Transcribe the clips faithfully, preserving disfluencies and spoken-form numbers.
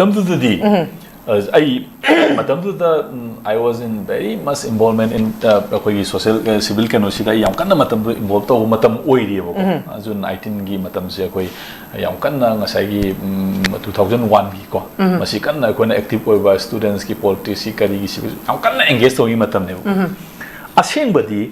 ꯃꯇꯝꯗꯨꯗꯗꯤ ꯑ, ꯑꯩ ꯃꯇꯝꯗꯨꯗ ꯎꯝ, I was in very much involvement in ꯑ, ꯑꯩꯈꯣꯏꯒꯤ ꯁꯣꯁꯤꯌꯦꯜ ꯁꯤꯚꯤꯜ ꯀꯩꯅꯣꯁꯤꯗ ꯑꯩ ꯌꯥꯝ ꯀꯟꯅ ꯃꯇꯝꯗꯨ ꯏꯟꯚꯣꯜꯕ ꯇꯧꯕ ꯃꯇꯝ ꯑꯣꯏꯔꯤꯑꯕꯀꯣ꯫ ꯖꯨꯟ ꯑꯥꯏꯇꯤꯟꯒꯤ ꯃꯇꯝꯁꯦ ꯑꯩꯈꯣꯏ ꯌꯥꯝ ꯀꯟꯅ ꯉꯁꯥꯏꯒꯤ ꯇꯨ ꯊꯥꯎꯖꯟ ꯋꯥꯟꯒꯤꯀꯣ, ꯃꯁꯤ ꯀꯟꯅ ꯑꯩꯈꯣꯏꯅ ꯑꯦꯛꯇꯤꯚ ꯑꯣꯏꯕ ꯁ꯭ꯇꯨꯗꯦꯟꯁꯀꯤ ꯄꯣꯂꯤꯇꯤꯛꯁꯀꯤ ꯀꯔꯤꯒꯤ ꯁꯤꯚꯤꯜ ꯌꯥꯝ ꯀꯟꯅ ꯑꯦꯡꯒꯦꯖ ꯇꯧꯕꯒꯤ ꯃꯇꯝꯅꯦꯕ꯫ ꯑꯁꯦꯡꯕꯗꯤ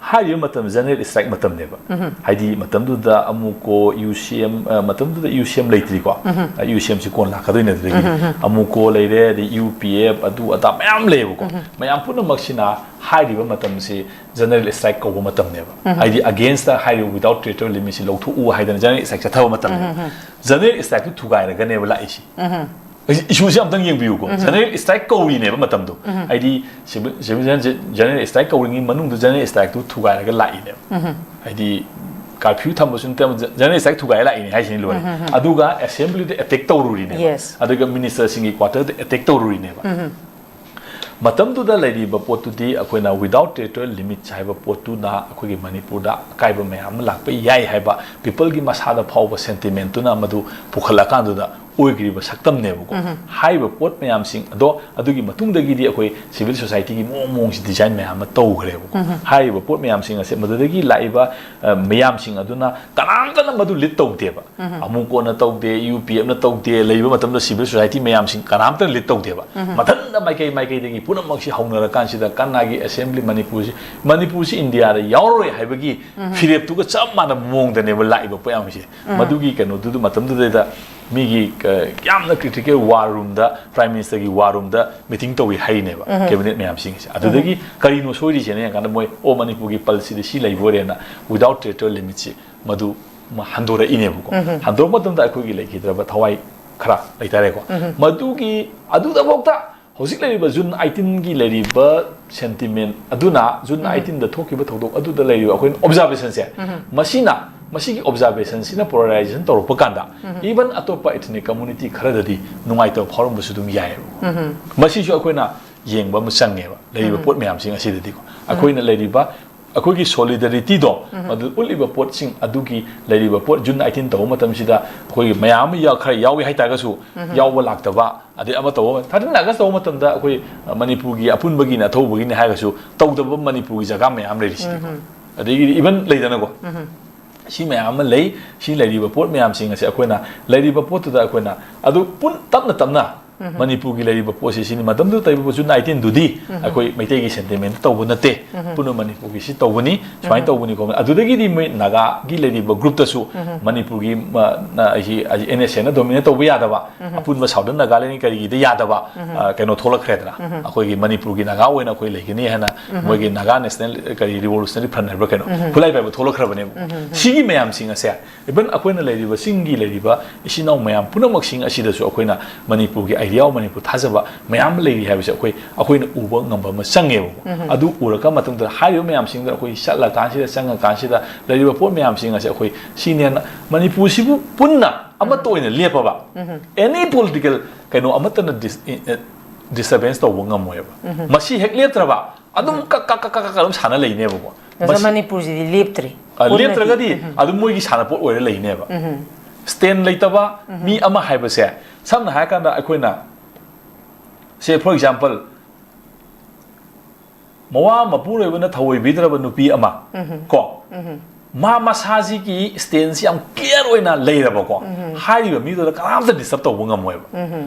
ꯍꯥꯏꯔꯤꯕ ꯃꯇꯝ ꯖꯦꯅꯔꯦꯜ ꯁ꯭ꯇ꯭ꯔꯥꯏꯛ ꯃꯇꯝꯅꯦꯕ꯫ ꯍꯥꯏꯗꯤ ꯃꯇꯝꯗꯨꯗ ꯑꯃꯨꯛꯀꯣ ꯌꯨ ꯁꯤ ꯑꯦꯝ, ꯑ, ꯃꯇꯝꯗꯨꯗ ꯌꯨ ꯁꯤ ꯑꯦꯝ ꯂꯩꯇ꯭ꯔꯤꯀꯣ꯫ ꯑ, ꯌꯨ ꯁꯤ ꯑꯦꯝꯁꯤ ꯀꯣꯟ ꯂꯥꯛꯀꯗꯣꯏꯅꯦ ꯑꯗꯨꯗꯒꯤꯗꯤ꯫ ꯑꯃꯨꯛꯀꯣ ꯂꯩꯔꯦ, ꯑꯗꯩ ꯌꯨ ꯄꯤ ꯑꯦꯐ, ꯑꯗꯨ ꯑꯗꯥ ꯃꯌꯥꯝ ꯂꯩꯌꯦꯕꯀꯣ꯫ ꯃꯌꯥꯝ ꯄꯨꯝꯅꯃꯛꯁꯤꯅ ꯍꯥꯏꯔꯤꯕ ꯃꯇꯝꯁꯤ ꯖꯦꯅꯔꯦꯜ ꯁ꯭ꯇ꯭ꯔꯥꯏꯛ ꯀꯧꯕ ꯃꯇꯝꯅꯦꯕ꯫ ꯍꯥꯏꯗꯤ ꯑꯒꯦꯟꯁꯇ ꯍꯥꯏꯔꯤꯕ ꯋꯤꯗꯥꯎꯠ ꯇꯦꯔꯤꯇꯣꯔꯤꯌꯦꯜ ꯂꯤꯃꯤꯠꯁꯤ ꯂꯧꯊꯣꯛꯎ ꯍꯥꯏꯗꯅ ꯖꯦꯅꯔꯦꯜ ꯁ꯭ꯇ꯭ꯔꯥꯏꯛ ꯆꯠꯊꯕ ꯃꯇꯝꯅꯦꯕ꯫ ꯖꯦꯅꯔꯦꯜ ꯁ꯭ꯇ꯭ꯔꯥꯏꯛꯇꯨ ꯊꯨꯒꯥꯏꯔꯒꯅꯦꯕ ꯂꯥꯛꯏꯁꯤ꯫ ꯏꯁꯨꯁꯤ ꯑꯝꯇꯪ ꯌꯦꯡꯕꯤꯌꯨꯀꯣ꯫ ꯖꯦꯅꯔꯦꯜ ꯁ꯭ꯇ꯭ꯔꯥꯏꯛ ꯀꯧꯔꯤꯅꯦꯕ ꯃꯇꯝꯗꯣ꯫ ꯍꯥꯏꯗꯤ ꯁꯤꯚꯤꯜ, ꯁꯤꯚꯤꯜ ꯖꯦꯅꯔꯦꯜ ꯁ꯭ꯇ꯭ꯔꯥꯏꯛ ꯀꯧꯔꯤꯉꯩ ꯃꯅꯨꯡꯗ ꯖꯦꯅꯔꯦꯜ ꯁ꯭ꯇ꯭ꯔꯥꯏꯛꯇꯨ ꯊꯨꯒꯥꯏꯔꯒ ꯂꯥꯛꯏꯅꯦꯕ꯫ ꯍꯥꯏꯗꯤ ꯀꯥꯔꯐ꯭ꯌꯨ ꯊꯝꯕꯁꯨ ꯅꯠꯇꯦ, ꯖꯦꯅꯔꯦꯜ ꯁ꯭ꯇ꯭ꯔꯥꯏꯛ ꯊꯨꯒꯥꯏꯔ ꯂꯥꯛꯏꯅꯦ ꯍꯥꯏꯁꯤꯅꯤ ꯂꯣꯏꯔꯦ꯫ ꯑꯗꯨꯒ ꯑꯦꯁꯦꯝꯕ꯭ꯂꯤꯗ ꯑꯦꯇꯦꯛ ꯇꯧꯔꯨꯔꯤꯅꯦꯕ꯫ Yes. ꯑꯗꯨꯒ ꯃꯤꯅꯤꯁꯇꯔꯁꯤꯡꯒꯤ ꯀ꯭ꯋꯥꯇꯔꯗ ꯑꯦꯇꯦꯛ ꯇꯧꯔꯨꯔꯤꯅꯦꯕ꯫ ꯃꯇꯝꯗꯨꯗ ꯂꯩꯔꯤꯕ ꯄꯣꯠꯇꯨꯗꯤ ꯑꯩꯈꯣꯏꯅ ꯋꯤꯗꯥꯎꯠ ꯇꯦꯔꯤꯇꯣꯔꯤꯌꯦꯜ ꯂꯤꯃꯤꯠꯁ ꯍꯥꯏꯕ ꯄꯣꯠꯇꯨꯅ ꯑꯩꯈꯣꯏꯒꯤ ꯃꯅꯤꯄꯨꯔꯗ ꯑꯀꯥꯏꯕ ꯃꯌꯥꯝ ꯑꯃ ꯂꯥꯛꯄ ꯌꯥꯏ ꯍꯥꯏꯕ ꯄꯤꯄꯜꯒꯤ ꯃꯁꯥꯗ ꯐꯥꯎꯕ ꯁꯦꯟꯇꯤꯃꯦꯟꯇꯨꯅ ꯃꯗꯨ ꯄꯨꯈꯠꯂꯀꯥꯟꯗꯨꯗ ꯑꯣꯏꯈ꯭ꯔꯤꯕ ꯁꯛꯇꯝꯅꯦꯕꯀꯣ꯫ ꯍꯥꯏꯔꯤꯕ ꯄꯣꯠ ꯃꯌꯥꯝꯁꯤꯡ ꯑꯗꯣ ꯑꯗꯨꯒꯤ ꯃꯇꯨꯡꯗꯒꯤꯗꯤ ꯑꯩꯈꯣꯏ ꯁꯤꯚꯤꯜ ꯁꯣꯁꯥꯏꯇꯤꯒꯤ ꯃꯑꯣꯡ ꯃꯑꯣꯡꯁꯤ ꯗꯤꯖꯥꯏꯟ ꯃꯌꯥꯝ ꯑꯃ ꯇꯧꯈ꯭ꯔꯦꯕꯀꯣ꯫ ꯍꯥꯏꯔꯤꯕ ꯄꯣꯠ ꯃꯌꯥꯝꯁꯤꯡ ꯑꯁꯦ ꯃꯗꯨꯗꯒꯤ ꯂꯥꯛꯏꯕ ꯑ, ꯃꯌꯥꯝꯁꯤꯡ ꯑꯗꯨꯅ ꯀꯅꯥꯝꯇꯅ ꯃꯗꯨ ꯂꯤꯗ ꯇꯧꯗꯦꯕ꯫ ꯑꯃꯨꯛꯀꯣꯅ ꯇꯧꯗꯦ, ꯌꯨ ꯄꯤ ꯑꯦꯐꯅ ꯇꯧꯗꯦ, ꯂꯩꯕ ꯃꯇꯝꯗ ꯁꯤꯚꯤꯜ ꯁꯣꯁꯥꯏꯇꯤ ꯃꯌꯥꯝꯁꯤꯡ ꯀꯅꯥꯝꯇꯅ ꯂꯤꯗ ꯇꯧꯗꯦꯕ꯫ ꯃꯊꯟꯇ ꯃꯥꯏꯀꯩ ꯃꯥꯏꯀꯩꯗꯒꯤ ꯄꯨꯝꯅꯃꯛꯁꯤ ꯍꯧꯅꯔꯀꯥꯟꯁꯤꯗ ꯀꯅꯥꯒꯤ ꯑꯦꯁꯦꯝꯕ꯭ꯂꯤ ꯃꯅꯤꯄꯨꯔꯁꯤ, ꯃꯅꯤꯄꯨꯔꯁꯤ ꯏꯟꯗꯤꯌꯥꯗ ꯌꯥꯎꯔꯔꯣꯏ ꯍꯥꯏꯕꯒꯤ ꯐꯤꯔꯦꯞꯇꯨꯒ ꯆꯞ ꯃꯥꯟꯅꯕ ꯃꯑꯣꯡꯗꯅꯦꯕ ꯂꯥꯛꯏꯕ ꯄꯣꯠ ꯃꯌꯥꯝꯁꯦ꯫ ꯃꯗꯨꯒꯤ ꯀꯩꯅꯣꯗꯨꯗ ꯃꯇꯝꯗꯨꯗꯩꯗ ꯃꯤꯒꯤ ꯀ-, ꯌꯥꯝꯅ ꯀ꯭ꯔꯤꯇꯤꯀꯦꯜ ꯋꯥꯔ ꯔꯨꯝꯗ ꯄ꯭ꯔꯥꯏꯝ ꯃꯤꯅꯤꯁꯇꯔꯒꯤ ꯋꯥꯔ ꯔꯨꯝꯗ ꯃꯤꯇꯤꯡ ꯇꯧꯏ ꯍꯥꯏꯔꯤꯅꯦꯕ ꯀꯦꯕꯤꯅꯦꯠ ꯃꯌꯥꯝꯁꯤꯡꯁꯦ꯫ ꯑꯗꯨꯗꯒꯤ ꯀꯔꯤꯅꯣ ꯁꯣꯏꯔꯤꯁꯦꯅ ꯌꯦꯡꯀꯥꯟꯗ ꯃꯣꯏ, "ꯑꯣ, ꯃꯅꯤꯄꯨꯔꯒꯤ ꯄꯜꯁꯤꯗꯤ ꯁꯤ ꯂꯩꯕ ꯑꯣꯏꯔꯦꯅ" ꯋꯤꯗꯥꯎꯠ ꯇꯦꯔꯤꯇꯣꯔꯤꯌꯦꯜ ꯂꯤꯃꯤꯠꯁꯤ ꯃꯗꯨ ꯃ-, ꯍꯟꯗꯣꯔꯛꯏꯅꯦꯕꯀꯣ꯫ ꯍꯟꯗꯣꯔꯛꯄ ꯃꯇꯝꯗ ꯑꯩꯈꯣꯏꯒꯤ ꯂꯩꯈꯤꯗ꯭ꯔꯕ ꯊꯋꯥꯏ ꯈꯔ ꯂꯩꯇꯥꯔꯦꯀꯣ꯫ ꯃꯗꯨꯒꯤ, ꯑꯗꯨꯗꯐꯥꯎꯗ ꯍꯧꯖꯤꯛ ꯂꯩꯔꯤꯕ ꯖꯨꯟ ꯑꯥꯏꯇꯤꯟꯒꯤ ꯂꯩꯔꯤꯕ ꯁꯦꯟꯇꯤꯃꯦꯟ ꯑꯗꯨꯅ, ꯖꯨꯟ ꯑꯥꯏꯇꯤꯟꯗ ꯊꯣꯛꯈꯤꯕ ꯊꯧꯗꯣꯛ ꯑꯗꯨꯗ ꯂꯩꯔꯤꯕ ꯑꯩꯈꯣꯏꯅ ꯑꯣꯕꯖꯥꯔꯕꯦꯁꯟꯁꯦ, ꯃꯁꯤꯅ, ꯃꯁꯤꯒꯤ ꯑꯣꯕꯖꯥꯔꯕꯦꯁꯟꯁꯤꯅ ꯄꯣꯂꯔꯥꯏꯖꯦꯁꯟ ꯇꯧꯔꯛꯄ ꯀꯥꯟꯗ, ꯏꯚꯟ ꯑꯇꯣꯞꯄ ꯏꯊꯅꯤꯛ ꯀꯝꯃꯨꯅꯤꯇꯤ ꯈꯔꯗꯗꯤ ꯅꯨꯡꯉꯥꯏꯇꯕ ꯐꯥꯎꯔꯝꯕꯁꯨ ꯑꯗꯨꯝ ꯌꯥꯏꯑꯕ꯫ ꯃꯁꯤꯁꯨ ꯑꯩꯈꯣꯏꯅ ꯌꯦꯡꯕ ꯑꯃ ꯆꯪꯉꯦꯕ, ꯂꯩꯔꯤꯕ ꯄꯣꯠ ꯃꯌꯥꯝꯁꯤꯡ ꯑꯁꯤꯗꯗꯤꯀꯣ꯫ ꯑꯩꯈꯣꯏꯅ ꯂꯩꯔꯤꯕ ꯑꯩꯈꯣꯏꯒꯤ solidarity ꯗꯣ, ꯃꯗꯨ ꯎꯠꯂꯤꯕ ꯄꯣꯠꯁꯤꯡ ꯑꯗꯨꯒꯤ ꯂꯩꯔꯤꯕ ꯄꯣꯠ, June nineteen ꯇꯧꯕ ꯃꯇꯝꯁꯤꯗ ꯑꯩꯈꯣꯏꯒꯤ ꯃꯌꯥꯝ ꯑꯃ ꯌꯥꯎ-, ꯈꯔ ꯌꯥꯎꯏ ꯍꯥꯏꯇꯥꯔꯒꯁꯨ, ꯌꯥꯎꯕ ꯂꯥꯛꯇꯕ, ꯑꯗꯩ ꯑꯃ ꯇꯧꯕ, thirteen August ꯇꯧꯕ ꯃꯇꯝꯗ ꯑꯩꯈꯣꯏ, ꯑ, ꯃꯅꯤꯄꯨꯔꯒꯤ ꯑꯄꯨꯟꯕꯒꯤꯅꯤ, ꯑꯊꯧꯕꯒꯤꯅꯤ ꯍꯥꯏꯔꯒꯁꯨ ꯇꯧꯗꯕ ꯃꯅꯤꯄꯨꯔꯒꯤ ꯖꯒꯥ ꯃꯌꯥꯝ ꯂꯩꯔꯤꯁꯤꯗꯤ꯫ ꯑꯗꯒꯤꯗꯤ even ꯂꯩꯗꯅꯀꯣ, ꯁꯤ ꯃꯌꯥꯝ ꯑꯃ ꯂꯩ꯫ ꯁꯤ ꯂꯩꯔꯤꯕ ꯄꯣꯠ ꯃꯌꯥꯝꯁꯤꯡ ꯑꯁꯦ ꯑꯩꯈꯣꯏꯅ ꯂꯩꯔꯤꯕ ꯄꯣꯠꯇꯨꯗ ꯑꯩꯈꯣꯏꯅ ꯑꯗꯨ ꯄꯨꯟ-, ꯇꯞꯅ ꯇꯞꯅ ꯃꯅꯤꯄꯨꯔꯒꯤ ꯂꯩꯔꯤꯕ ꯄꯣꯠꯁꯤ ꯁꯤꯅꯤ꯫ ꯃꯇꯝꯗꯨꯗ ꯇꯧꯔꯤꯕ June nineteen ꯗꯨꯗꯤ ꯑꯩꯈꯣꯏ ꯃꯩꯇꯩꯒꯤ sentiment ꯇꯧꯕ ꯅꯠꯇꯦ, ꯄꯨꯟꯅ ꯃꯅꯤꯄꯨꯔꯒꯤ ꯁꯤ ꯇꯧꯕꯅꯤ, ꯁꯨꯃꯥꯏꯅ ꯇꯧꯕꯅꯤ ꯈꯣꯠꯄꯅꯤ꯫ ꯑꯗꯨꯗꯒꯤꯗꯤ ꯃꯣꯏ ꯅꯥꯒꯥꯒꯤ ꯂꯩꯔꯤꯕ group ꯇꯁꯨ ꯃꯅꯤꯄꯨꯔꯒꯤ, ꯃ-, ꯅ-, ꯑꯩꯁꯤ, ꯑꯩꯁꯤ N S A ꯅ dominate ꯇꯧꯕ ꯌꯥꯗꯕ, ꯑꯄꯨꯟꯕ Southern Nagaland ꯀꯔꯤꯒꯤꯗ ꯌꯥꯗꯕ, ꯑ, ꯀꯩꯅꯣ ꯊꯣꯛꯂꯛꯈ꯭ꯔꯦꯗꯅ꯫ ꯑꯩꯈꯣꯏꯒꯤ ꯃꯅꯤꯄꯨꯔꯒꯤ ꯅꯥꯒꯥ ꯑꯣꯏꯅ ꯑꯩꯈꯣꯏ ꯂꯩꯒꯅꯤ ꯍꯥꯏꯅ ꯃꯣꯏꯒꯤ Naga National ꯀꯔꯤ Revolutionary Front ꯍꯥꯏꯕ꯭ꯔꯥ ꯀꯩꯅꯣ, ꯈꯨꯠꯂꯥꯏ ꯄꯥꯏꯕ ꯊꯣꯛꯂꯛꯈ꯭ꯔꯕꯅꯦꯕ꯫ ꯁꯤꯒꯤ ꯃꯌꯥꯝꯁꯤꯡ ꯑꯁꯦ, even ꯑꯩꯈꯣꯏꯅ ꯂꯩꯔꯤꯕ ꯆꯤꯡꯒꯤ ꯂꯩꯔꯤꯕ ꯏꯆꯤꯟ ꯏꯅꯥꯎ ꯃꯌꯥꯝ ꯄꯨꯝꯅꯃꯛꯁꯤꯡ ꯑꯁꯤꯗꯁꯨ ꯑꯩꯈꯣꯏꯅ ꯃꯅꯤꯄꯨꯔꯒꯤ idea, ꯃꯅꯤꯄꯨꯔ ꯊꯥꯖꯕ ꯃꯌꯥꯝ ꯑꯃ ꯂꯩꯔꯤ ꯍꯥꯏꯕꯁꯦ ꯑꯩꯈꯣꯏ, ꯑꯩꯈꯣꯏꯅ ꯎꯕ ꯉꯝꯕ ꯑꯃ ꯆꯪꯉꯦꯕꯀꯣ꯫ ꯑꯗꯨ ꯎꯔꯒ ꯃꯇꯨꯡꯗ ꯍꯥꯏꯔꯤꯕ ꯃꯌꯥꯝꯁꯤꯡꯗ ꯑꯩꯈꯣꯏ ꯆꯠꯂꯀꯥꯟꯁꯤꯗ, ꯆꯪꯉꯀꯥꯟꯁꯤꯗ ꯂꯩꯔꯤꯕ ꯄꯣꯠ ꯃꯌꯥꯝꯁꯤꯡ ꯑꯁꯦ ꯑꯩꯈꯣꯏ ꯁꯤꯅꯦꯅ ꯃꯅꯤꯄꯨꯔꯁꯤꯕꯨ ꯄꯨꯟꯅ ꯑꯃꯠꯇ ꯑꯣꯏꯅ ꯂꯦꯞꯄꯕ, any political ꯀꯩꯅꯣ ꯑꯃꯠꯇꯅ dis-, disturbance ꯇꯧꯕ ꯉꯝꯃꯣꯏꯕ꯫ ꯃꯁꯤ ꯍꯦꯛ ꯂꯦꯞꯇ꯭ꯔꯕ ꯑꯗꯨꯝ ꯀꯛ ꯀꯛ ꯀꯛ ꯀꯛ ꯀꯛ ꯑꯗꯨꯝ ꯁꯥꯟꯅ ꯂꯩꯅꯦꯕꯀꯣ꯫ ꯃꯁꯤ ꯃꯅꯤꯄꯨꯔꯁꯤꯗꯤ ꯂꯦꯞꯇ꯭ꯔꯤ꯫ ꯑ, ꯄꯨꯟꯅ ꯂꯦꯞꯇ꯭ꯔꯒꯗꯤ ꯑꯗꯨꯝ ꯃꯣꯏꯒꯤ ꯁꯥꯟꯅꯄꯣꯠ ꯑꯣꯏꯔ ꯂꯩꯅꯦꯕ꯫ Stand ꯂꯩꯇꯕ ꯃꯤ ꯑꯃ ꯍꯥꯏꯕꯁꯦ, ꯁꯝꯅ ꯍꯥꯏꯔꯀꯥꯟꯗ ꯑꯩꯈꯣꯏꯅ, say for example, ꯃꯋꯥ ꯃꯄꯨꯔꯣꯏꯕꯅ ꯊꯑꯣꯏꯕꯤꯗ꯭ꯔꯕ ꯅꯨꯄꯤ ꯑꯃ, ꯀꯣ, ꯃꯥ ꯃꯁꯥꯁꯤꯒꯤ stand ꯁꯤ ꯌꯥꯝ clear ꯑꯣꯏꯅ ꯂꯩꯔꯕꯀꯣ, ꯍꯥꯏꯔꯤꯕ ꯃꯤꯗꯨꯗ ꯀꯅꯥꯝꯇ disturb ꯇꯧꯕ ꯉꯝꯃꯣꯏꯕ꯫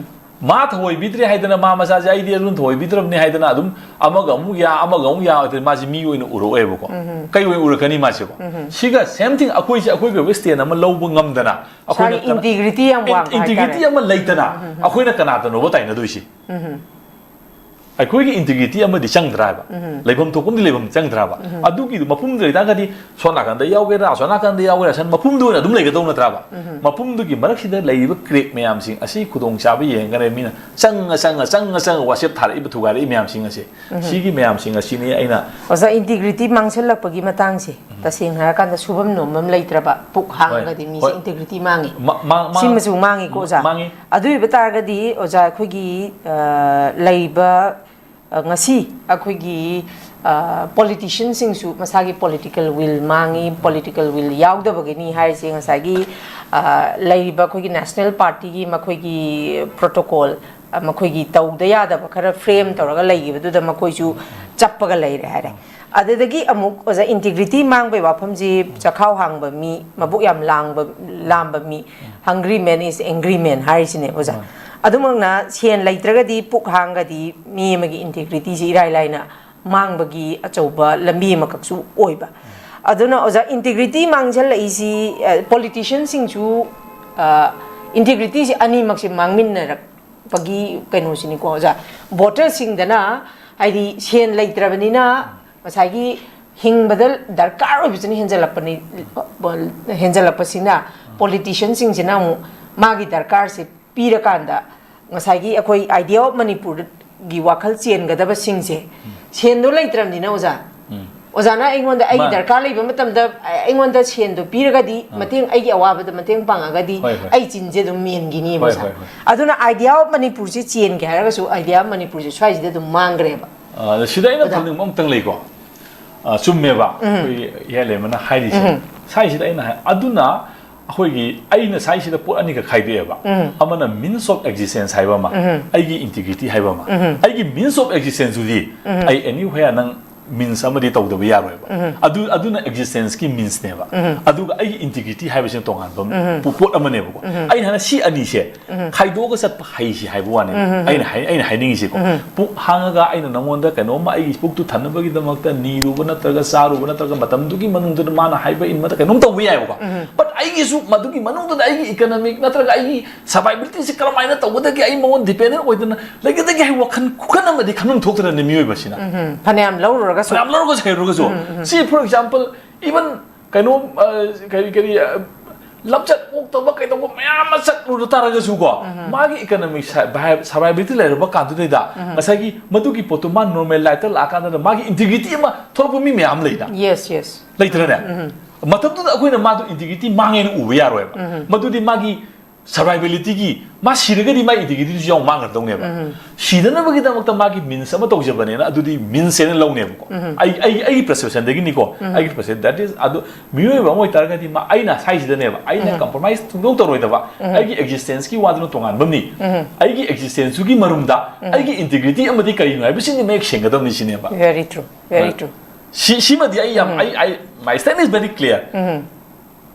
ꯃꯥ ꯊꯑꯣꯏꯕꯤꯗ꯭ꯔꯦ ꯍꯥꯏꯗꯅ ꯃꯥ ꯃꯁꯥꯁꯦ "ꯑꯩꯗꯤ ꯑꯗꯨꯝ ꯊꯑꯣꯏꯕꯤꯗ꯭ꯔꯕꯅꯤ" ꯍꯥꯏꯗꯅ ꯑꯗꯨꯝ ꯑꯃꯒ ꯑꯃꯨꯛ ꯌꯥ, ꯑꯃꯒ ꯑꯃꯨꯛ ꯌꯥ, ꯑꯗꯨꯗꯤ ꯃꯥꯁꯦ ꯃꯤ ꯑꯣꯏꯅ ꯎꯔꯛꯑꯣꯏꯕꯀꯣ꯫ ꯀꯩ ꯑꯣꯏꯅ ꯎꯔꯛꯀꯅꯤ ꯃꯥꯁꯤꯕꯣ? ꯁꯤꯒ same thing, ꯑꯩꯈꯣꯏꯁꯦ ꯑꯩꯈꯣꯏꯒꯤ ꯑꯣꯏꯕ stand ꯑꯃ ꯂꯧꯕ ꯉꯝꯗꯅ, ꯏꯁꯥꯒꯤ ꯑꯩꯈꯣꯏꯅ ꯀꯅꯥ-, integrity ꯌꯥꯝ ꯋꯥꯡꯕ ꯏꯟ-, integrity ꯍꯥꯏꯇꯥꯔꯦ꯫ ꯑꯃ ꯂꯩꯇꯅ ꯑꯩꯈꯣꯏꯅ ꯀꯅꯥꯗꯅꯣꯕ ꯇꯥꯏꯅꯗꯣꯏꯁꯤ? ꯑꯩꯈꯣꯏꯒꯤ integrity ꯑꯃꯗꯤ ꯆꯪꯗ꯭ꯔꯥ ꯍꯥꯏꯕ? ꯂꯩꯐꯝ ꯊꯣꯛꯄ ꯑꯃꯗꯤ ꯂꯩꯐꯝ ꯆꯪꯗ꯭ꯔꯥ ꯍꯥꯏꯕ? ꯑꯗꯨꯒꯤ ꯃꯐꯝꯗꯨ ꯂꯩꯇꯥꯔꯒꯗꯤ ꯁꯣꯝ ꯅꯥꯀꯟꯗ ꯌꯥꯎꯒꯦꯔꯥ, ꯑꯁꯣꯝ ꯅꯥꯀꯟꯗ ꯌꯥꯎꯒꯦꯔꯥ, ꯁꯟ ꯃꯐꯝꯗꯨ ꯑꯣꯏꯅ ꯑꯗꯨꯝ ꯂꯩꯒꯗꯧ ꯅꯠꯇ꯭ꯔꯥꯕ? ꯃꯐꯝꯗꯨꯒꯤ ꯃꯔꯛꯁꯤꯗ ꯂꯩꯔꯤꯕ crack ꯃꯌꯥꯝꯁꯤꯡ ꯑꯁꯤ ꯈꯨꯗꯣꯡꯆꯥꯕ ꯌꯦꯡꯉꯒꯅꯦ ꯃꯤꯅ ꯆꯪꯉ, ꯆꯪꯉ, ꯆꯪꯉ, ꯆꯪꯉ ꯋꯥꯆꯦꯞ ꯊꯥꯔꯛꯏꯕ, ꯊꯨꯒꯥꯏꯔꯛꯏ ꯃꯌꯥꯝꯁꯤꯡ ꯑꯁꯦ, ꯁꯤꯒꯤ ꯃꯌꯥꯝꯁꯤꯡ ꯑꯁꯤꯅꯤ ꯑꯩꯅ ꯑꯣꯖꯥ, integrity ꯃꯥꯡꯁꯤꯜꯂꯛꯄꯒꯤ ꯃꯇꯥꯡꯁꯦ, ꯇꯁꯦꯡꯅ ꯍꯥꯏꯔꯀꯥꯟꯗ ꯁꯨꯐꯝ ꯅꯣꯝꯐꯝ ꯂꯩꯇ꯭ꯔꯕ, ꯄꯨꯛ ꯍꯣꯏ, ꯍꯥꯡꯉꯒꯗꯤ ꯃꯤꯁꯦ ꯍꯣꯏ꯫ Integrity ꯃꯥꯡꯉꯤ꯫ ꯃꯥ-, ꯃꯥ-, ꯃꯥ-, ꯁꯤꯃꯁꯨ ꯃꯥꯡꯉꯤꯀꯣ, ꯑꯣꯖꯥ꯫ ꯃꯥꯡꯉꯤ꯫ ꯑꯗꯨ ꯑꯣꯏꯕ ꯇꯥꯔꯒꯗꯤ, ꯑꯣꯖꯥ, ꯑꯩꯈꯣꯏꯒꯤ, ꯑ, ꯂꯩꯔꯤꯕ ꯑ, ꯉꯁꯤ ꯑꯩꯈꯣꯏꯒꯤ ꯄꯣꯂꯤꯇꯤꯁꯤꯌꯟꯁꯤꯡꯁꯨ ꯃꯁꯥꯒꯤ ꯄꯣꯂꯤꯇꯤꯀꯦꯜ ꯋꯤꯜ ꯃꯥꯡꯉꯤ꯫ ꯄꯣꯂꯤꯇꯤꯀꯦꯜ ꯋꯤꯜ ꯌꯥꯎꯗꯕꯒꯤꯅꯤ ꯍꯥꯏꯔꯤꯁꯦ ꯉꯁꯥꯏꯒꯤ ꯑ, ꯂꯩꯔꯤꯕ ꯑꯩꯈꯣꯏꯒꯤ ꯅꯦꯁꯅꯦꯜ ꯄꯥꯔꯇꯤꯒꯤ ꯃꯈꯣꯏꯒꯤ ꯄ꯭ꯔꯣꯇꯣꯀꯣꯜ, ꯑ, ꯃꯈꯣꯏꯒꯤ ꯇꯧꯗ ꯌꯥꯗꯕ ꯈꯔ ꯐ꯭ꯔꯦꯝ ꯇꯧꯔꯒ ꯂꯩꯈꯤꯕꯗꯨꯗ ꯃꯈꯣꯏꯁꯨ ꯆꯞꯄꯒ ꯂꯩꯔꯦ ꯍꯥꯏꯔꯦ꯫ ꯑꯗꯨꯗꯒꯤ ꯑꯃꯨꯛ ꯑꯣꯖꯥ, ꯏꯟꯇꯤꯒ꯭ꯔꯤꯇꯤ ꯃꯥꯡꯕꯩ ꯋꯥꯐꯝꯁꯤ ꯆꯈꯥꯎ ꯍꯥꯡꯕ ꯃꯤ, ꯃꯕꯨꯛ ꯌꯥꯝ ꯂꯥꯡꯕ, ꯂꯥꯝꯕ ꯃꯤ, "Hungry man is angry man" ꯍꯥꯏꯔꯤꯁꯤꯅꯦ ꯑꯣꯖꯥ꯫ ꯃꯥꯅꯤ꯫ ꯑꯗꯨꯃꯛꯅ ꯁꯦꯟ ꯂꯩꯇ꯭ꯔꯒꯗꯤ ꯄꯨꯛ ꯍꯥꯡꯒꯗꯤ ꯃꯤ ꯑꯃꯒꯤ ꯏꯟꯇꯤꯒ꯭ꯔꯤꯇꯤꯁꯤ ꯏꯔꯥꯏ ꯂꯥꯏꯅ ꯃꯥꯡꯕꯒꯤ ꯑꯆꯧꯕ ꯂꯝꯕꯤ ꯑꯃꯈꯛꯁꯨ ꯑꯣꯏꯕ꯫ ꯑꯗꯨꯅ ꯑꯣꯖꯥ, ꯏꯟꯇꯤꯒ꯭ꯔꯤꯇꯤ ꯃꯥꯡꯁꯤꯜꯂꯛꯏꯁꯤ, ꯑ, ꯄꯣꯂꯤꯇꯤꯁꯤꯌꯟꯁꯤꯡꯁꯨ, ꯑ, ꯏꯟꯇꯤꯒ꯭ꯔꯤꯇꯤꯁꯤ ꯑꯅꯤꯃꯛꯁꯦ ꯃꯥꯡꯃꯤꯟꯅꯔꯛꯄꯒꯤ ꯀꯩꯅꯣꯁꯤꯅꯤꯀꯣ ꯑꯣꯖꯥ꯫ ꯚꯣꯇꯔꯁꯤꯡꯗꯅ ꯍꯥꯏꯗꯤ ꯁꯦꯟ ꯂꯩꯇ꯭ꯔꯕꯅꯤꯅ ꯉꯁꯥꯏꯒꯤ ꯍꯤꯡꯕꯗ ꯗꯔꯀꯥꯔ ꯑꯣꯏꯕꯁꯤꯅ ꯍꯦꯟꯖꯜꯂꯛꯄꯅꯤ, ꯍꯦꯟꯖꯜꯂꯛꯄꯁꯤꯅ ꯄꯣꯂꯤꯇꯤꯁꯤꯌꯟꯁꯤꯡꯁꯤꯅ ꯑꯃꯨꯛ ꯃꯥꯒꯤ ꯗꯔꯀꯥꯔꯁꯦ ꯄꯤꯔꯀꯥꯟꯗ ꯉꯁꯥꯏꯒꯤ ꯑꯩꯈꯣꯏ Idea of Manipurꯒꯤ ꯋꯥꯈꯜ ꯆꯦꯟꯒꯗꯕꯁꯤꯡꯁꯦ ꯁꯦꯟꯗꯣ ꯂꯩꯇ꯭ꯔꯕꯅꯤꯅ ꯑꯣꯖꯥ, ꯎꯝ꯫ ꯑꯣꯖꯥꯅ ꯑꯩꯉꯣꯟꯗ ꯑꯩꯒꯤ ꯃꯥꯅꯦ꯫ ꯗꯔꯀꯥꯔ ꯂꯩꯕ ꯃꯇꯝꯗ ꯑꯩꯉꯣꯟꯗ ꯁꯦꯟꯗꯣ ꯄꯤꯔꯒꯗꯤ, ꯑꯥ꯫ ꯃꯇꯦꯡ, ꯑꯩꯒꯤ ꯑꯋꯥꯕꯗ ꯃꯇꯦꯡ ꯄꯥꯡꯉꯒꯗꯤ ꯍꯣꯏ, ꯍꯣꯏ꯫ ꯑꯩ ꯆꯤꯟꯁꯦ ꯑꯗꯨꯝ ꯃꯦꯟꯈꯤꯅꯤꯕ ꯍꯣꯏ, ꯑꯣꯖꯥ꯫ ꯍꯣꯏ, ꯍꯣꯏ꯫ ꯑꯗꯨꯅ Idea of Manipurꯁꯦ ꯆꯦꯟꯒꯦ ꯍꯥꯏꯔꯒꯁꯨ Idea of Manipurꯁꯦ ꯁ꯭ꯋꯥꯏꯁꯤꯗ ꯑꯗꯨꯝ ꯃꯥꯡꯈ꯭ꯔꯦꯕ꯫ ꯑ, ꯁꯤꯗ ꯑꯩꯅ ꯑꯣꯖꯥ꯫ ꯈꯪꯅꯤꯡꯕ ꯑꯃꯇꯪ ꯂꯩꯀꯣ꯫ ꯑ, ꯆꯨꯝꯃꯦꯕ꯫ ꯎꯝ꯫ ꯑꯩꯈꯣꯏꯒꯤ ꯏꯌꯥ ꯂꯩꯃꯅ ꯍꯥꯏꯔꯤꯁꯦ꯫ ꯎꯝ꯫ ꯁ꯭ꯋꯥꯏꯁꯤꯗ ꯑꯩꯅ ꯍꯥꯏ-, ꯑꯗꯨꯅ ꯑꯩꯈꯣꯏꯒꯤ, ꯑꯩꯅ ꯁ꯭ꯋꯥꯏꯁꯤꯗ ꯄꯣꯠ ꯑꯅꯤꯈꯛ ꯈꯥꯏꯗꯣꯛꯑꯦꯕ꯫ ꯎꯝ꯫ ꯑꯃꯅ means of existence ꯍꯥꯏꯕ ꯑꯃ, ꯎꯝ꯫ ꯑꯩꯒꯤ integrity ꯍꯥꯏꯕ ꯑꯃ꯫ ꯎꯝ꯫ ꯑꯩꯒꯤ means of existenceꯗꯨꯗꯤ ꯎꯝ꯫ ꯑꯩ anywhere ꯅꯪ means ꯑꯃꯗꯤ ꯇꯧꯗꯕ ꯌꯥꯔꯣꯏꯕ꯫ ꯎꯝ꯫ ꯑꯗꯨ, ꯑꯗꯨꯅ existenceꯀꯤ meansꯅꯦꯕ꯫ ꯎꯝ꯫ ꯑꯗꯨꯒ ꯑꯩꯒꯤ integrity ꯍꯥꯏꯕꯁꯤꯅ ꯇꯣꯉꯥꯟꯕ ꯎꯝ꯫ ꯄꯣ-, ꯄꯣꯠ ꯑꯃꯅꯦꯕꯀꯣ꯫ ꯎꯝ꯫ ꯑꯩꯅ ꯍꯥꯏꯅ ꯁꯤ ꯑꯅꯤꯁꯦ ꯎꯝ꯫ ꯈꯥꯏꯗꯣꯛꯑꯒ ꯆꯠꯄ ꯍꯩꯁꯤ ꯍꯥꯏꯕ ꯋꯥꯅꯤ꯫ ꯎꯝ꯫ ꯑꯩꯅ ꯍꯥꯏ-, ꯑꯩꯅ ꯍꯥꯏꯅꯤꯡꯉꯤꯁꯦꯀꯣ꯫ ꯎꯝ꯫ ꯄꯨꯛ ꯍꯥꯡꯉꯒ ꯑꯩꯅ ꯅꯉꯣꯟꯗ ꯀꯩꯅꯣꯝꯃ ꯑꯩꯒꯤ ꯄꯨꯛꯇꯨ ꯊꯟꯅꯕꯒꯤꯗꯃꯛꯇ ꯅꯤꯔꯨꯕ ꯅꯠꯇ꯭ꯔꯒ ꯆꯥꯔꯨꯕ ꯅꯠꯇ꯭ꯔꯒ ꯃꯇꯝꯗꯨꯒꯤ ꯃꯅꯨꯡꯗꯨꯗ ꯃꯥꯅ ꯍꯥꯏꯕ ꯏꯟꯕꯗ ꯀꯩꯅꯣꯝ ꯇꯧꯕ ꯌꯥꯏꯕꯀꯣ꯫ ꯎꯝ꯫ But ꯑꯩꯒꯤꯁꯨ ꯃꯗꯨꯒꯤ ꯃꯅꯨꯡꯗꯨꯗ ꯑꯩꯒꯤ economic ꯅꯠꯇ꯭ꯔꯒ ꯑꯩꯒꯤ survivabilityꯁꯤ ꯀꯔꯝꯍꯥꯏꯅ ꯇꯧꯒꯗꯒꯦ, ꯑꯩ ꯃꯉꯣꯟ dependent ꯑꯣꯏꯗꯅ ꯂꯩꯒꯗꯒꯦ ꯍꯥꯏꯕ ꯋꯥꯈꯜ ꯈꯨꯈꯟ ꯑꯃꯗꯤ ꯈꯟꯐꯝ ꯊꯣꯛꯇꯅꯅꯦ ꯃꯤꯑꯣꯏꯕꯁꯤꯅ꯫ ꯎꯝ꯫ ꯐꯅꯌꯥꯝ ꯂꯧꯔꯨꯔꯒꯁꯨ꯫ ꯐꯅꯌꯥꯝ ꯂꯧꯔꯒꯁꯨ ꯍꯩꯔꯨꯔꯒꯁꯨ꯫ ꯎꯝ, ꯎꯝ꯫ ꯁꯤ, for example, even ꯀꯩꯅꯣ, ꯑ, ꯀꯔꯤ, ꯀꯔꯤ, ꯑ, ꯂꯝꯆꯠ ꯑꯣꯛꯇꯕ ꯀꯩꯗꯧꯕ ꯃꯌꯥꯝ ꯑꯃ ꯆꯠꯂꯨꯔ ꯇꯥꯔꯒꯁꯨꯀꯣ, ꯎꯝ꯫ ꯃꯥꯒꯤ economic ꯁ-, ꯚꯥꯏ-, survivability ꯂꯩꯔꯕ ꯀꯥꯟꯗꯨꯗꯩꯗ ꯎꯝ꯫ ꯉꯁꯥꯏꯒꯤ ꯃꯗꯨꯒꯤ ꯄꯣꯠꯇꯣ ꯃꯥ normal lifeꯇ ꯂꯥꯛꯑꯀꯥꯟꯗ ꯃꯥꯒꯤ integrity ꯑꯃ ꯊꯣꯛꯂꯛꯄ ꯃꯤ ꯃꯌꯥꯝ ꯂꯩꯗ꯫ Yes, yes꯫ ꯂꯩꯇ꯭ꯔꯅꯦ? ꯎꯝ꯫ ꯃꯇꯝꯗꯨꯗ ꯑꯩꯈꯣꯏꯅ ꯃꯥꯗꯣ integrity ꯃꯥꯡꯉꯦꯅ ꯎꯕ ꯌꯥꯔꯣꯏꯕ꯫ ꯎꯝ꯫ ꯃꯗꯨꯗꯤ ꯃꯥꯒꯤ ꯁꯔꯚꯥꯏꯕꯤꯂꯤꯇꯤꯒꯤ, ꯃꯥ ꯁꯤꯔꯒꯗꯤ ꯃꯥꯒꯤ ꯏꯟꯇꯤꯒ꯭ꯔꯤꯇꯤꯗꯨꯁꯨ ꯌꯥꯎ ꯃꯥꯡꯈ꯭ꯔꯗꯧꯅꯦꯕ꯫ ꯁꯤꯗꯅꯕꯒꯤꯗꯃꯛꯇ ꯃꯥꯒꯤ ꯃꯤꯟꯁ ꯑꯃ ꯇꯧꯖꯕꯅꯦꯅ ꯑꯗꯨꯗꯤ ꯃꯤꯟꯁ ꯍꯥꯏꯅ ꯂꯧꯅꯦꯕꯀꯣ꯫ ꯑꯩ ꯑꯩ ꯑꯩꯒꯤ ꯄꯔꯁꯦꯞꯁꯟꯗꯒꯤꯅꯤꯀꯣ꯫ ꯑꯩꯒꯤ ꯄꯔꯁꯦꯞꯁꯟ, that is, ꯑꯗꯨ ꯃꯤꯑꯣꯏꯕ ꯑꯃ ꯑꯣꯏꯇꯥꯔꯒꯗꯤ ꯃꯥ, ꯑꯩꯅ ꯁ꯭ꯋꯥꯏꯁꯤꯗꯅꯦꯕ, ꯑꯩꯅ ꯀꯝꯄ꯭ꯔꯣꯃꯥꯏꯁ ꯁꯨꯡꯇꯧ ꯇꯧꯔꯣꯏꯗꯕ꯫ ꯑꯩꯒꯤ ꯑꯦꯛꯖꯤꯁꯇꯦꯟꯁꯀꯤ ꯋꯥꯗꯨꯅ ꯇꯣꯉꯥꯟꯕ ꯑꯃꯅꯤ꯫ ꯑꯩꯒꯤ ꯑꯦꯛꯖꯤꯁꯇꯦꯟꯁꯇꯨꯒꯤ ꯃꯔꯨꯝꯗ ꯑꯩꯒꯤ ꯏꯟꯇꯤꯒ꯭ꯔꯤꯇꯤ ꯑꯃꯗꯤ ꯀꯔꯤꯅꯣ ꯍꯥꯏꯕꯁꯤꯗꯤ ꯃꯌꯦꯛ ꯁꯦꯡꯒꯗꯕꯅꯤ ꯁꯤꯅꯦꯕ꯫ Very true, very true. ꯁꯤ ꯁꯤꯃꯗꯤ ꯑꯩ ꯌꯥꯝ, ꯑꯩ ꯑꯩ my stand is very clear꯫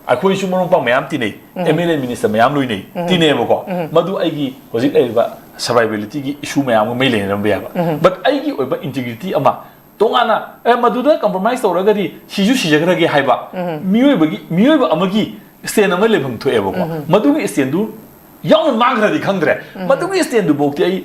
ꯑꯩꯈꯣꯏꯁꯨ ꯃꯔꯨꯞ ꯃꯄꯥꯡ ꯃꯌꯥꯝ ꯇꯤꯟꯅꯩ꯫ ꯑꯦꯝ ꯑꯦꯜ ꯑꯦ ꯃꯤꯅꯤꯁꯇꯔ ꯃꯌꯥꯝ ꯂꯣꯏꯅꯩ, ꯇꯤꯟꯅꯩꯌꯦꯕꯀꯣ꯫ ꯃꯗꯨ ꯑꯩꯒꯤ ꯍꯧꯖꯤꯛ ꯂꯩꯔꯤꯕ ꯁꯔꯚꯥꯏꯕꯤꯂꯤꯇꯤꯒꯤ ꯏꯁꯨ ꯃꯌꯥꯝꯒ ꯃꯩ ꯂꯩꯅꯔꯝꯕ ꯌꯥꯕ꯫ ꯕꯠ ꯑꯩꯒꯤ ꯑꯣꯏꯕ ꯏꯟꯇꯤꯒ꯭ꯔꯤꯇꯤ ꯑꯃ ꯇꯣꯉꯥꯟꯅ, ꯑꯦ, ꯃꯗꯨꯗ ꯀꯝꯄ꯭ꯔꯣꯃꯥꯏꯁ ꯇꯧꯔꯒꯗꯤ ꯁꯤꯁꯨ ꯁꯤꯖꯈ꯭ꯔꯒꯦ ꯍꯥꯏꯕ ꯃꯤꯑꯣꯏꯕꯒꯤ, ꯃꯤꯑꯣꯏꯕ ꯑꯃꯒꯤ ꯁ꯭ꯇꯦꯟ ꯑꯃ ꯂꯩꯐꯝ ꯊꯣꯛꯑꯦꯕꯀꯣ꯫ ꯃꯗꯨꯒꯤ ꯁ꯭ꯇꯦꯟꯗꯨ ꯌꯥꯎꯅ ꯃꯥꯡꯈ꯭ꯔꯗꯤ ꯈꯪꯗ꯭ꯔꯦ꯫ ꯃꯗꯨꯒꯤ ꯁ꯭ꯇꯦꯟꯗꯨꯐꯥꯎꯗꯤ ꯑꯩ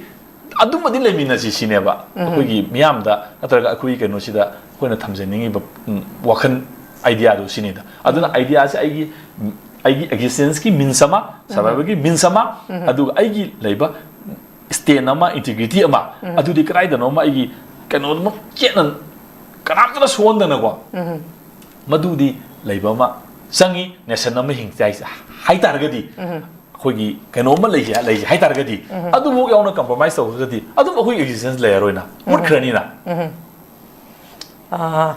ꯑꯗꯨꯃꯗꯤ ꯂꯩꯃꯤꯟꯅꯁꯤ ꯁꯤꯅꯦꯕ꯫ ꯑꯩꯈꯣꯏꯒꯤ ꯃꯤꯌꯥꯝꯗ ꯅꯠꯇ꯭ꯔꯒ ꯑꯩꯈꯣꯏꯒꯤ ꯀꯩꯅꯣꯁꯤꯗ ꯑꯩꯈꯣꯏꯅ ꯊꯝꯖꯅꯤꯡꯉꯤꯕ, ꯎꯝ, ꯋꯥꯈꯜ, ꯑꯥꯏꯗꯤꯌꯥꯗꯨ ꯁꯤꯅꯤꯗ꯫ ꯑꯗꯨꯅ ꯑꯥꯏꯗꯤꯌꯥꯁꯦ ꯑꯩꯒꯤ, ꯎꯝ, ꯑꯩꯒꯤ ꯑꯦꯛꯖꯤꯁꯇꯦꯟꯁꯀꯤ ꯃꯤꯟꯁ ꯑꯃ, ꯁꯔꯚꯥꯏꯕꯜꯒꯤ ꯃꯤꯟꯁ ꯑꯃ, ꯑꯗꯨꯒ ꯑꯩꯒꯤ ꯂꯩꯕ ꯁ꯭ꯇꯦꯟ ꯑꯃ, ꯏꯟꯇꯤꯒ꯭ꯔꯤꯇꯤ ꯑꯃ, ꯑꯗꯨꯗꯤ ꯀꯗꯥꯏꯗꯅꯣ ꯑꯃ ꯑꯩꯒꯤ ꯀꯩꯅꯣꯗꯨꯃ ꯆꯦꯠꯅ ꯀꯅꯥꯝꯇꯅ ꯁꯣꯛꯍꯟꯗꯅꯀꯣ꯫ ꯃꯗꯨꯗꯤ ꯂꯩꯕ ꯑꯃ ꯆꯪꯉꯤ꯫ ꯅꯦꯁꯟ ꯑꯃ ꯍꯤꯡ ꯍꯥꯏꯇꯥꯔꯒꯗꯤ, ꯑꯩꯈꯣꯏꯒꯤ ꯀꯩꯅꯣꯝꯃ ꯂꯩꯁꯦ, ꯂꯩꯁꯦ ꯍꯥꯏꯇꯥꯔꯒꯗꯤ, ꯑꯗꯨꯐꯥꯎ ꯌꯥꯎꯅ ꯀꯝꯄ꯭ꯔꯣꯃꯥꯏꯁ ꯇꯧꯔꯒꯗꯤ ꯑꯗꯨꯝ ꯑꯩꯈꯣꯏ ꯑꯦꯛꯖꯤꯁꯇꯦꯟꯁ ꯂꯩꯔꯔꯣꯏꯅ, ꯃꯨꯠꯈ꯭ꯔꯅꯤꯅ꯫ ꯑꯥ,